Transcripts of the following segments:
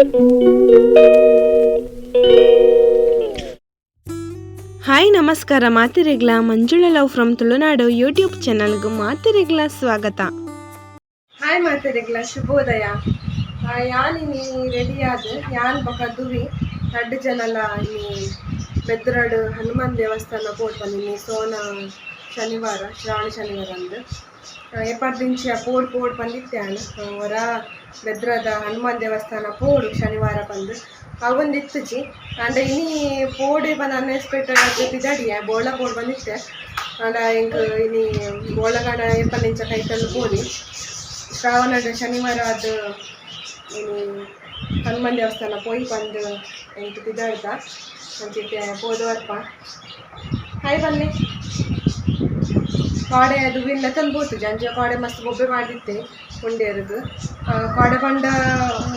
Hi ನಮಸ್ಕಾರ ಮಾತೆರೆಗ್ಲ Manjula love from Tulunadu YouTube ಚಾನಲ್ಗೆ ಮಾತೆರೆಗ್ಲ ಸ್ವಾಗತ. ಹಾಯ್ ಮಾತೆರೆಗ್ಲ ಶುಭೋದಯ. ಯಾನ್ ಇನಿ ರೆಡಿ ಆದ್ ಯಾನ್ ಬೊಕ ದುವಿ ರಡ್ಡ್ ಜನಲ ಇನಿ ಬೆದ್ರಡ್ ಹನುಮಾನ್ ದೇವಸ್ಥಾನ ಪೋಡ್ ಪಂದಿನಿ. ಸೋನ ಶನಿವಾರ, ಶ್ರಾವಣ ಶನಿವಾರ ಅಂದ್ ಏಪರ್ದಿಂಚಿ ಪೋಡ್ ಪೋಡ್ ಪಂದಿತ್ತೆ ಯಾನ್ ಒರ ಬೆದ್ರದ ಹನುಮಾನ್ ದೇವಸ್ಥಾನ ಪೋಡು ಶನಿವಾರ ಪಂದ್ ಅವೊಂದು ಇತ್ತುಜಿ. ಆಂಡ ಇನಿ ಪೋಡೆ ಪಂದ್ ಅನ್ಎಕ್ಸ್ಪೆಕ್ಟೆಡ್ ಆದ್ ಪಿದಡಿಯೆ ಬೋಳ ಪೋಡ್ ಬಂದಿತ್ತೆ. ಆಂಡ ಎಂಕ್ ಇನಿ ಬೋಳಗಾಡ ಏಪಲಿಂಚ ಕೈತಲ್ ಪೋಲಿ ಶ್ರಾವಣದ ಶನಿವಾರ ಆದ್ ಇನಿ ಹನುಮಾನ್ ದೇವಸ್ಥಾನ ಪೋಯಿ ಪಂದ್ ಎಂಕ್ ಪಿದಾಡ್ದ ಅಂಚಿತ್ತೆ ಪೋದು ಬರ್ಪ. ಹಾಯ್ ಬನ್ನಿ ಕಾಡೆ ಅದು ವಿಲ್ಲ ಪೋತುಜಿ ಅಂಚ ಕಾಡೆ ಮಸ್ತ್ ಬೊಬ್ಬೆ ಮಾಡಿತ್ತೆ ಉಂಡೇರ್ಗ್. ಕಾಡೆ ಪಂಡ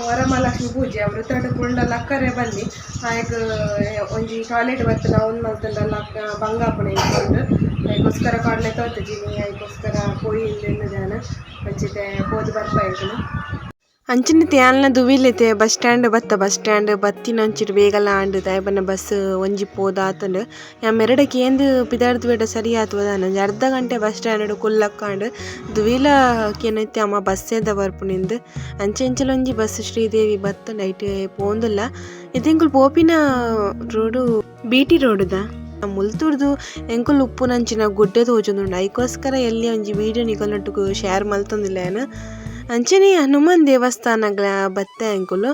ವರಮಹಾಲಕ್ಷ್ಮಿ ಪೂಜೆ ವೃತಡ್ ಕುಂಡ ಲಕ್ಕರೆ ಬಲ್ಲಿ ಆಯ್ಗ್ ಒಂಜಿ ಟಾಯ್ಲೆಟ್ ಬತ್ತುಂಡ ಅವ್ನು ಮಲ್ತುಂಡ ಲಕ್ಕ ಬಂಗ ಆಪುಂಡು ಎಂಕ್. ಐಕೋಸ್ಕರ ಕಾಡ್ಲೆ ತೋತುಜಿ ಐಕೋಸ್ಕರ ಪೋಯಿ ಇಂದೆನ್ನ ಅಂಚಿತ್ತೆ ಪೋದು ಬರ್ಪ ಎಂಕುಲು. ಅಂಚಿನ ತ್ಯಾಲ್ನ ದುವಿಲಿತೆ ಬಸ್ ಸ್ಟ್ಯಾಂಡ್ ಬತ್ತ ಬಸ್ ಸ್ಟ್ಯಾಂಡ್ ಬತ್ತಿನಂಚಿಡ್ ಬೇಗಲ ಆಂಡ್ ದಾಯೆ ಬಸ್ ಒಂಜಿ ಪೋದಾತುಂಡು. ಯಾನ್ ಮೆರಡ ಕೇಂದ್ ಪಿದಾಡ್ದ್ ಬೇಡ ಸರಿ ಆತುವ ದಾನ ಒಂಜಿ ಅರ್ಧ ಗಂಟೆ ಬಸ್ ಸ್ಟ್ಯಾಂಡ್ ಕುಲ್ಲಕ್ಕಾಂಡ್ ದುವಿಲ ಕೇನೈತೆ ಅಮ್ಮ ಬಸ್ ಏದ ಬರ್ಪುನಿಂದ್. ಅಂಚೆ ಇಂಚಲ ಒಂಜಿ ಬಸ್ ಶ್ರೀದೇವಿ ಬತ್ತುಂಡು ಐಟ್ ಪೋಂದುಲ್ಲ. ಇತ್ತೆ ಎಂಕುಲು ಪೋಪಿನ ರೋಡು ಬಿ.ಟಿ ರೋಡುದ ಮುಲ್ತುರ್ದು ಎಂಕುಲು ಉಪ್ಪುನಂಚಿನ ಗುಡ್ಡೆ ತೋಜೊಂದುಂಡು. ಐಕೋಸ್ಕರ ಎಲ್ಲಿ ಒಂಜಿ ವೀಡಿಯೋ ನಿಕಲ್ನೊಟ್ಟುಗು ಶೇರ್ ಮಲ್ತೊಂದುಲ್ಲೆ ಯಾನ್. ಅಂಚನೆ ಹನುಮಾನ್ ದೇವಸ್ಥಾನಗ್ಲ ಬತ್ತೆ ಎಂಕುಲು.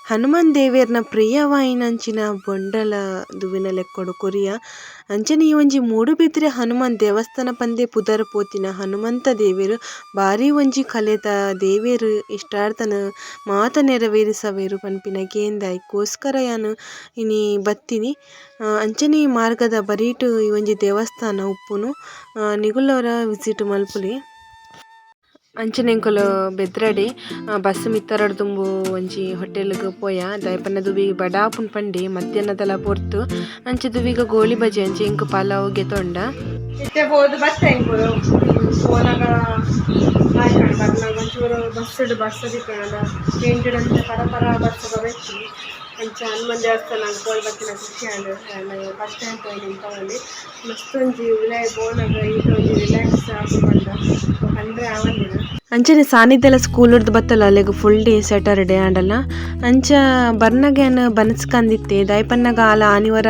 ಹನುಮಾನ್ ದೇವೆರ್ನ ಪ್ರಿಯವಾಯಿನಂಚಿನ ಬೊಂಡಲ ದುವಿನ ಲೆಕ್ಕೊಡು ಕೊರಿಯ. ಅಂಚನೆ ಈ ಒಂಜಿ ಮೂಡುಬಿದ್ರೆ ಹನುಮಾನ್ ದೇವಸ್ಥಾನ ಪಂದೇ ಪುದರ್ ಪೋತಿನ ಹನುಮಂತ ದೇವೆರ್ ಬಾರಿ ಒಂಜಿ ಕಲೆತ ದೇವೆರ್ ಇಷ್ಟಾರ್ಥನ ಮಾತ ನೆರವೇರಿಸವೆರ್ ಪನ್ಪಿನ ಕೇಂದ್ ಐಕೋಸ್ಕರ ಯಾನ್ ಇನಿ ಬತ್ತಿನಿ. ಅಂಚನೆ ಮಾರ್ಗದ ಬರಿಟ್ ಈ ಒಂಜಿ ದೇವಸ್ಥಾನ ಉಪ್ಪುನು ನಿಗುಲೊರ ವಿಸಿಟ್ ಮಲ್ಪುಲಿ. ಅಂಚನೆ ಎಂಕುಲು ಬೆದ್ರಡೆ ಬಸ್ ಮಿತ್ತರಡ್ ದುಂಬು ಒಂಜಿ ಹೋಟೆಲ್ಗ್ ಪೋಯ ದಾಯೆ ಪಂಡ ದುವಿ ಬಡಾಪುಂಡು ಪಂಡೆ ಮಧ್ಯಾಹ್ನದಲ ಪೊರ್ತು. ಅಂಚ ದುವಿಗ ಗೋಳಿ ಬಜೆ ಅಂಚ ಎಂಕ್ ಪಲಾವ್ ಗೆತೊಂಡ. ಇತ್ತೆ ಪೋದು ಬತ್ತೆ ಎಂಕುಲು ಪೋನಗ ಆಯ್ಕಂಡ್ ಬರ್ನಗ ಒಂಚೂರು ಬಸ್ಡ್ ಬರ್ಸ ತಿಕ್ಕಂಡ ಪೇಂಟೆಡ್ ಅಂಚ ಪರ ಪರ ಬರ್ಸ ಬತ್ತಿ. ಅಂಚ ಹನುಮಾನ್ ದೇವಸ್ಥಾನ ಪೋದು ಬತ್ತಿನ ಖುಷಿ ಆಂಡ್. ಫಸ್ಟ್ ಟೈಮ್ ಪೋಯಿನಿ ತಗೊಂಡು ಮಸ್ತ್ ಒಂಜಿ ಉಲಾಯಿ ಪೋನಗ ಈತ ಒಂಜಿ ರಿಲ್ಯಾಕ್ಸ್ ಆಪುಂಡು ಪಂಡ ಪಂಡ್ರೆ ಆವಂದಿನ. ಅಂಚನೆ ಸಾನಿಧ್ಯಲ ಸ್ಕೂಲ್ ಡ್ದ್ ಬತ್ತಲ ಅಲೆಗ್ full day Saturday ಆಂಡಲ. ಅಂಚ ಬರ್ನಗ ಯಾನ್ ಬನಸ್ಕಂದಿತ್ತೆ ದಾಯೆ ಪನ್ನಗ ಆಲ ಆನಿವಾರ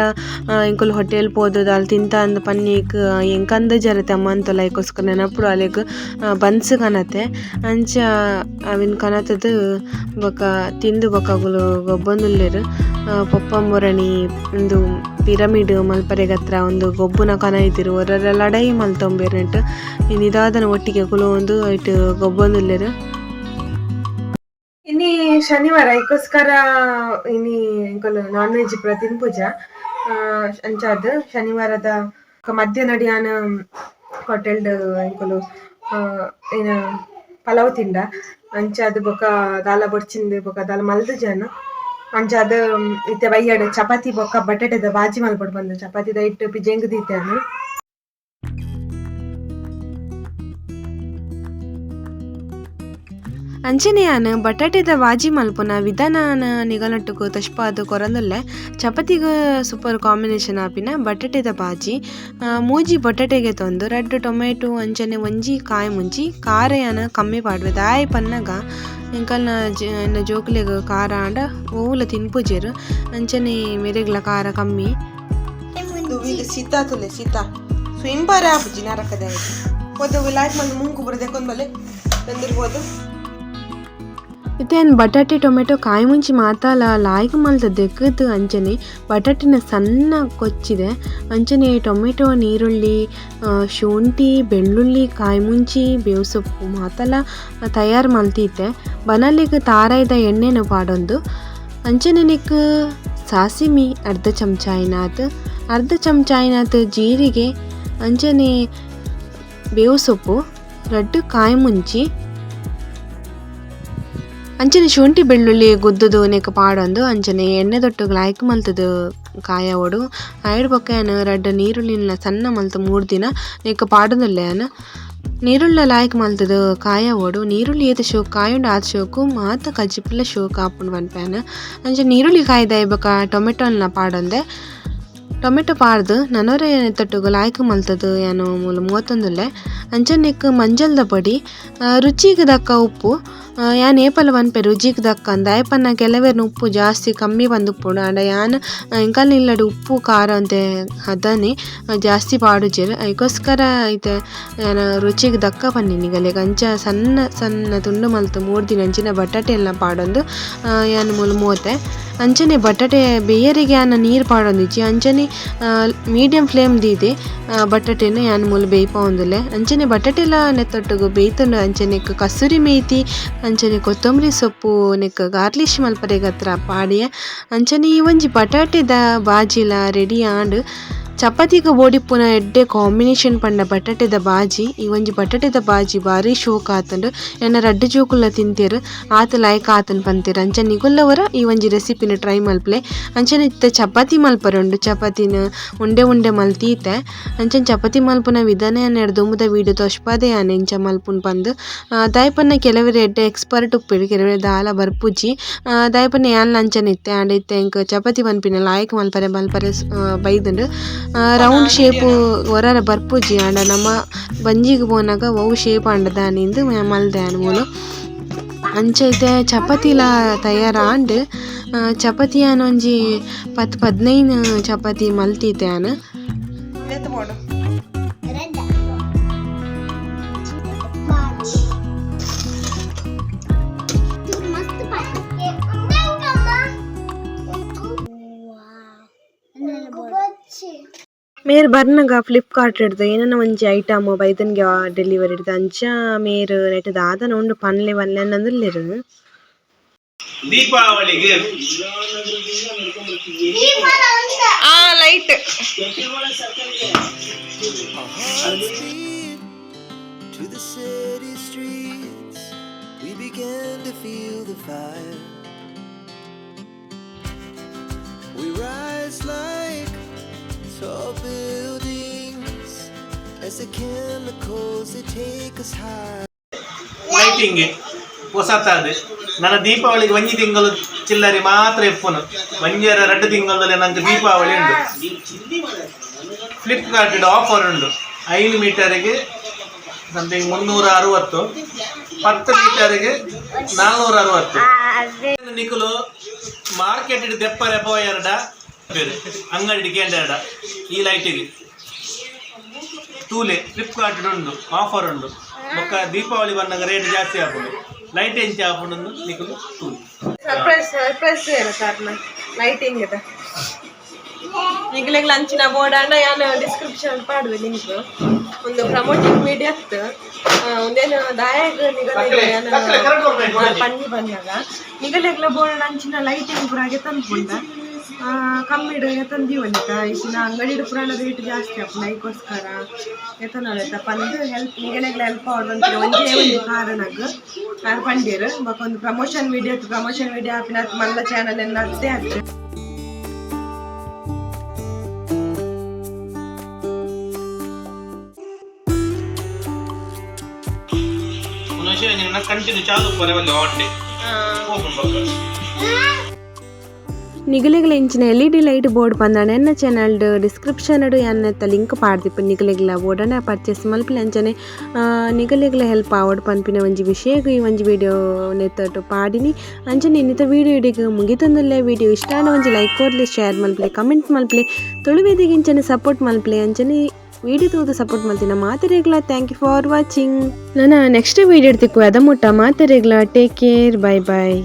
ಎಂಕುಲು ಹೋಟೆಲ್ ಪೋದು ದಾಲ್ ತಿಂತ ಅಂದ್ ಪನ್ನಿಕ್ ಎಂಕಂದ ಜರತೆ ಅಮ್ಮಂತೊಲ ಐಕೋಸ್ಕರ ನೆನಪುಡು ಅಲೆಗ್ ಬನ್ಸ್ ಕನತೆ. ಅಂಚ ಅವೆನ್ ಕನತುದು ಬೊಕ ತಿಂದು ಬೊಕ ಅಗುಲು ಗೊಬ್ಬೊಂದುಲ್ಲೆರ್. ಪೊಪ್ಪಂಬೊರಣಿ ಉಂದು ಪಿರಮಿಡ್ ಮಲ್ಪರೆಗತ್ರ ಉಂದು ಗೊಬ್ಬುನ ಕನ ಇತ್ತೆರ್ ಒರೊರ ಲಡಾಯಿ ಮಲ್ತೊಂಬೆರ್ ನೆಟ್ಟ್ ಇನಿ ದಾದನ ಒಟ್ಟಿಗೆ ಕುಲೊಂದು ಐಟ್ ಗೊಬ್ಬೊಂದುಲ್ಲೆರ್. ಇನಿ ಶನಿವಾರ ಐಕೋಸ್ಕರ ಇನಿ ಎಂಕುಲು ನಾನ್ ವೆಜ್ ಪೂರ ತಿನ್ಪುಜ. ಅಂಚಾದ್ ಶನಿವಾರದ ಮಧ್ಯಾಹ್ನ ಯಾನ್ ಹೋಟೆಲ್ಡ್ ಎಂಕುಲು ಏನ ಪಲಾವ್ ತಿಂಡ. ಅಂಚಾದ್ ಬೊಕ ದಾಲ ಬೊರ್ಚಿಂದ್ ಬೊಕ ದಾಲ ಮಲ್ದುಜಾನ್. ಅಂಚಾದ್ ಇತ್ತೆ ಬಯ್ಯಡ್ ಚಪಾತಿ ಬೊಕ ಬಟಾಟೆದ ಬಾಜಿ ಮಲ್ಪೊಡು ಪಂದ್ ಚಪಾತಿದ ಹಿಟ್ಟು ಪಿಜೆಂಗ್ ದೀತೆ ಯಾನ್. ಅಂಚನೆ ಯಾನ್ ಬಟಾಟೆದ ಬಾಜಿ ಮಲ್ಪುನ ವಿಧಾನನ ನಿಗಲೊಟ್ಟುಗು ತಶ್ಪಾದ್ ಕೊರಂದುಲ್ಲೆ. ಚಪಾತಿಗ್ ಸೂಪರ್ ಕಾಂಬಿನೇಷನ್ ಆಪಿನ ಬಟಾಟೆದ ಬಾಜಿ. ಮೂಜಿ ಬಟಾಟೆಗೆ ತೊಂದು ರಡ್ಡ್ ಟೊಮೆಟೊ ಅಂಚನೆ ಒಂಜಿ ಕಾಯಿ ಮುಂಚಿ ಖಾರ ಯಾನ್ ಕಮ್ಮಿ ಪಾಡ್ವೆ ದಾಯೆ ಪನ್ನಗ ಎಂಕಲ್ನ ಎನ್ನ ಜೋಕುಲೆಗ್ ಖಾರ ಆಂಡ ಒವುಲ ತಿನ್ಪುಜೆರ್. ಅಂಚನೆ ಮೆರೆಗ್ಲ ಖಾರ ಕಮ್ಮಿ. ಸೀತಾ ತುಲೆ ಸೀತಾ ಸ್ವಿಂಬಾರ ಆಪುಜಿ ನರಕದ ಪೋದು ಲೈಕ್ ಮಂದು ಮುಂಕು ಪೂರ ದೆಕೊಂದು ಬಲ್ಲೆ ಬೆಂದಿರ್ಬೋದು. ಇತ್ತೆ ಯಾನ್ ಬಟಾಟೆ ಟೊಮೆಟೊ ಕಾಯಿ ಮುಂಚಿ ಮಾತಾಲ ಲಾಯ್ಕ್ ಮಲ್ತ್ ದೆಕ್ಕ್ದ್ ಅಂಚನೆ ಬಟಾಟಿನ ಸಣ್ಣ ಕೊಚ್ಚಿದೆ ಅಂಚನೆ ಟೊಮೆಟೊ ನೀರುಳ್ಳಿ ಶುಂಠಿ ಬೆಳ್ಳುಳ್ಳಿ ಕಾಯಿ ಮುಂಚಿ ಬೇವು ಸೊಪ್ಪು ಮಾತಲ ತಯಾರ್ ಮಲ್ತಿತ್ತೆ. ಬನಲೆಗ್ ತಾರಾಯಿದ ಎಣ್ಣೆನ್ ಪಾಡೊಂದು ಅಂಚನೆ ನೆಕ್ಕ್ ಸಾಸಿಮಿ ಅರ್ಧ ಚಮಚ ಆಯಿನಾತ್ ಅರ್ಧ ಚಮಚ ಆಯಿನಾತ್ ಜೀರಿಗೆ ಅಂಚನೆ ಬೇವು ಸೊಪ್ಪು ರಡ್ಡ್ ಕಾಯಿ ಮುಂಚಿ ಅಂಚನೆ ಶುಂಠಿ ಬೆಳ್ಳುಳ್ಳಿ ಗುದ್ದುದು ನೆಕ್ ಪಾಡೊಂದು ಅಂಚನೆ ಎಣ್ಣೆದೊಟ್ಟುಗು ಲಾಯ್ಕ್ ಮಲ್ತುದು ಕಾಯವೊಡು. ಆಯ್ಡ್ ಬೊಕ ಯಾನ್ ರಡ್ಡ್ ನೀರುಳ್ಳಿನ್ ಸಣ್ಣ ಮಲ್ತ್ ಮೂರ್ದಿನ ನೆಕ್ ಪಾಡೊಂದುಲ್ಲೆ ಯಾನ್. ನೀರುಳ್ಳ ಲಾಯ್ಕ್ ಮಲ್ತದ ಕಾಯ ಓಡು ನೀರುಳ್ಳಿ ಏತ ಶೋಕ್ ಕಾಯುಂಡು ಆತ್ ಶೋಕು ಮಾತ ಕಜಿಪುಲ ಶೋಕ್ ಆಪುಂಡು ಪನ್ಪೇನು. ಅಂಚ ನೀರುಳ್ಳಿ ಕಾಯ್ದ ಬೊಕ ಟೊಮೆಟೊಲ್ನ ಪಾಡೊಂದೆ ಟೊಮೆಟೊ ಪಾಡ್ದು ನನೊರೆ ತೊಟ್ಟುಗು ಲಾಯ್ಕ್ ಮಲ್ತದ ಯಾನು ಮೂಲು ಮೂವತ್ತೊಂದುಲ್ಲೆ. ಅಂಚನೆಕ್ ಮಂಜಲ್ದ ಪೊಡಿ ರುಚಿಗ್ ದಕ್ಕ ಉಪ್ಪು ಯಾನ್ ಏಪಲ ಪನ್ಪೆ ರುಚಿಗ್ ದಕ್ಕ ಅಂದ್ ದಾಯೆ ಪನ್ನ ಕೆಲವೆರ್ನ ಉಪ್ಪು ಜಾಸ್ತಿ ಕಮ್ಮಿ ಪಂದ್ ಉಪ್ಪುಂಡು ಆಂಡ ಯಾನ್ ಎಂಕಲ್ನ ಇಲ್ಲಡ್ ಉಪ್ಪು ಖಾರ ಒಂತೆ ಹದನೆ ಜಾಸ್ತಿ ಪಾಡುಜೆರ್ ಐಕೋಸ್ಕರ ಇತ್ತೆ ಯಾನ್ ರುಚಿಗ್ ದಕ್ಕ ಪನ್ನಿ ನಿಗಲೆಗ್ ಅಂಚ ಸಣ್ಣ ಸಣ್ಣ ತುಂಡು ಮಲ್ತ್ ಮೂರ್ದಿನ ಅಂಚಿನ ಬಟಾಟೆ ಎಲ್ಲ ಪಾಡೊಂದು ಯಾನ್ ಮೂಲು ಮೋತೆ. ಅಂಚನೆ ಬಟಾಟೆ ಬೇಯರಿಗೆ ಯಾನ್ ನೀರು ಪಾಡೊಂದಿಜ್ಜಿ ಅಂಚನೆ ಮೀಡಿಯಂ ಫ್ಲೇಮ್ ದೀದೆ ಬಟಾಟೆನ್ ಯಾನ್ ಮೂಲು ಬೇಯ್ಪಾವೊಂದುಲ್ಲೆ. ಅಂಚನೆ ಬಟಾಟೆಲ ನೆತ್ತೊಟ್ಟುಗು ಬೇಯ್ತುಂಡು. ಅಂಚನೆ ಕಸೂರಿ ಮೇತಿ ಅಂಚನೆ ಕೊತ್ತಂಬರಿ ಸೊಪ್ಪು ನೆಕ್ ಗಾರ್ಲಿಶ್ ಮಲ್ಪರೆಗತ್ರ ಪಾಡಿಯೆ. ಅಂಚನೆ ಈ ಒಂಜಿ ಬಟಾಟೆದ ಬಾಜಿಲ ರೆಡಿ ಆಂಡ್. ಚಪಾತಿಗ್ ಬೋಡಿಪ್ಪುನ ಎಡ್ಡೆ ಕಾಂಬಿನೇಷನ್ ಪಂಡ ಬಟಾಟೆದ ಬಾಜಿ. ಈ ಒಂಜಿ ಬಟಾಟೆದ ಬಾಜಿ ಬಾರಿ ಶೋಕ್ ಆತುಂಡು. ಎನ್ನ ರಡ್ಡ್ ಜೋಕುಲ್ಲ ತಿಂತೆರ್ ಆತ್ ಲಾಯ್ಕ್ ಆತುಂಡು ಪಂತೆರ್. ಅಂಚನೆ ನಿಗುಲ್ಲವರ ಈ ಒಂಜಿ ರೆಸಿಪಿನ ಟ್ರೈ ಮಲ್ಪಲೆ. ಅಂಚನೆ ಇತ್ತೆ ಚಪಾತಿ ಮಲ್ಪರೆ ಉಂಡು. ಚಪಾತಿನ ಉಂಡೆ ಉಂಡೆ ಮಲ್ತೀತೆ. ಅಂಚನೆ ಚಪಾತಿ ಮಲ್ಪುನ ವಿಧಾನ ಯಾನ್ ದುಂಬುದ ವೀಡಿಯೋ ತೋಜ್ಪಾದೆ ಯಾನ್ ಎಂಚ ಮಲ್ಪುನು ಪಂದ್. ದಾಯೆ ಪನ್ನ ಕೆಲವೆರ್ ಎಡ್ಡೆ ಎಕ್ಸ್ಪರ್ಟ್ ಉಪ್ಪೆರ್ ಕೆಲವೆರ್ ದಾಲ ಬರ್ಪುಜಿ. ದಾಯೆ ಪನ್ನ ಯಾನ್ಲ ಅಂಚನೆ ಇತ್ತೆ ಆಂಡ ಇತ್ತೆ ಎಂಕ್ ಚಪಾತಿ ಪನ್ಪಿನ ಲಾಯ್ಕ್ ಮಲ್ಪರೆ ಮಲ್ಪರೆ ಬೈದುಂಡು. ರೌಂಡ್ ಶೇಪ್ ಒರರ ಬರ್ಪುಜಿ ಆಂಡ ನಮ ಬಂಜಿಗ್ ಪೋನಗ ಒವು ಶೇಪ್ ಆಂಡ ದಾನಿಂದ್ ಮಲ್ದೆ ಯಾನ್ ಮೂಲು. ಅಂಚ ಇತ್ತೆ ಚಪಾತಿಲ ತಯಾರಾಂಡ್. ಚಪಾತಿ ಯಾನ್ ಒಂಜಿ 10-15 ಚಪಾತಿ ಮಲ್ತಿತ್ತೆ ಯಾನ್. ಮೇರ್ ಬರ್ನಗ ಫ್ಲಿಪ್ಕಾರ್ಟ್ ಡ್ದ್ ಏನನ ಒಂಜಿ ಐಟಮ್ ಬೈದನ್ಗೆ ಡೆಲಿವರಿ ಡ್ದ್ ಅಂಚ ಮೇರ್ ನೆಟ್ ದಾದನ ಉಂಡು ಪನ್ಲೆ ಪನ್ಲೆ ಅಂದುಲ್ಲೆರ್. ದೀಪಾವಳಿಗೆ light To the city streets, we began to feel the fire. We rise like tall buildings as the chemicals they take us high. Lighting ಹೊಸತಾದ ನನ್ನ ದೀಪಾವಳಿಗೆ ಒಂಜಿ ತಿಂಗಳು ಚಿಲ್ಲರೆ ಮಾತ್ರ ಇಪ್ಪುನು ಒಂಜರ ರಡ್ಡು ತಿಂಗಳಲ್ಲಿ ನಂಗೆ ದೀಪಾವಳಿ ಉಂಡು. ಫ್ಲಿಪ್ಕಾರ್ಟ್ ಆಫರ್ ಉಂಡು. 5 ಮೀಟರಿಗೆ ಸಮಥಿಂಗ್ 360, 10 ಮೀಟರಿಗೆ 460. ನಿಕುಲು ಮಾರ್ಕೆಟ್ ದೆಪ್ಪರೆ ಪೋಯರ್ಡ ಅಂಗಡಿ ಕೇಂದ್ರ ಈ ಲೈಟಿಗೆ ತೂಲೆ ಫ್ಲಿಪ್ಕಾರ್ಟ್ ಉಂಡು ಆಫರ್ ಉಂಡು. ಬೊಕ್ಕ ದೀಪಾವಳಿ ಬಂದಾಗ ರೇಟ್ ಜಾಸ್ತಿ ಆಪುಂಡು. ಲೈಟ್ ಎಂಚ ಆಪುಂಡು ನಿಕುಲು ತೂಲೆ. Surprise surprise sir lighting ಇದೆ. ನಿಗ್ಲೆಗ್ ಲಂಚಿನ ಬೋರ್ಡ್ ಅಂಡ ಯಾನ್ ಡಿಸ್ಕ್ರಿಪ್ಷನ್ ಪಾಡುವೆ ಲಿಂಕ್. ಒಂದು ಪ್ರಮೋಟಿಂಗ್ ವಿಡಿಯೋ ಇತ್ತು. ಒಂದೇನು ದಾಯಗ್ ನಿಗಲೆಗ್ ಯಾನ್ ಪನ್ನಿ ಬಂದಾಗ ನಿಗಲೆಗ್ಲ ಬೋರ್ಡ್ ಅಂಚಿನ ಲೈಟಿಂಗ್ ಪೂರ ತಂದ್ಪುಂಡ ಕಮ್ಮಿಡ್ ಎತ್ತೊಂದು ದೀವೊಲಿತ ಇತ್ತಿನ ಅಂಗಡಿಡ್ ಪೂರ ರೇಟ್ ಜಾಸ್ತಿ ಆಪುಂಡು. ಐಕೋಸ್ಕರ ಎತ್ತೊನೊಲೆತ ಪಂದ್ ಹೆಲ್ಪ್ ನಿಗಲೆಗ್ಲ ಹೆಲ್ಪ್ ಆವೊಡು ಪನ್ಪಿನ ಒಂಜೇ ಒಂಜಿ ಕಾರಣಗ್ ಆರ್ ಪಂಡೆರ್. ಬೊಕ ಒಂದು promotion video promotion video ಆಪಿನ ಮಲ್ಲ ಚಾನಲ್ ಎನ್ನ ಅತ್ತೇ ಅತ್ತ್. ಕಂಟಿನ್ಯೂ ಚಾಲು ಪರವಲ್ಲಿ ಆನ್ ಡೇ ಹೋಗುಣ ಬೊಕ್ಕ. ನಿಗಲೆಗ್ಲ ಇಂಚಿನ LED light board ಪಂದಾಂಡ ಎನ್ನ ಚಾನಲ್ ಡಿಸ್ಕ್ರಿಪ್ಷನ್ ಯಾನ್ ಲಿಂಕ್ ಪಾಡ್ದಿಪ್ಪು. ನಿಗಲೆಗ್ಲ ಬೋರ್ಡನ್ನ ಪರ್ಚೇಸ್ ಮಲ್ಪಲೆ. ಅಂಚನೆ ನಿಗಲೆಗ್ಲ ಹೆಲ್ಪ್ ಆವಡ್ ಪನ್ಪಿನ ಒಂಜಿ ವಿಷಯಗ್ ಈ ಒಂಜಿ ವಿಡಿಯೋ ನೆತ್ತೊಟ್ಟು ಪಾಡಿನಿ. ಅಂಚನೆ ಇನ್ನಿತ ವಿಡಿಯೋ ಇಡೆಗ್ ಮುಗಿತೊಂದುಲ್ಲೆ. ವಿಡಿಯೋ ಇಷ್ಟ ಆಂಡ ಒಂಜಿ ಲೈಕ್ ಕೊರ್ಲೆ, ಶೇರ್ ಮಲ್ಪಲೆ, ಕಮೆಂಟ್ ಮಲ್ಪಲೆ, ತುಳುವೇದಿಗ್ ಇಂಚನೆ ಸಪೋರ್ಟ್ ಮಲ್ಪಲೆ. ಅಂಚನೆ ವಿಡಿಯೋ ತೂದು ಸಪೋರ್ಟ್ ಮಲ್ತಿನ ಮಾತೆರೆಗ್ಲ thank you for watching. ನನ್ನ ನೆಕ್ಸ್ಟ್ ವಿಡಿಯೋ ತಿಕ್ಕುವೆ. ಅದ ಮುಟ್ಟ ಮಾತೆರೆಗ್ಲ take care, bye bye.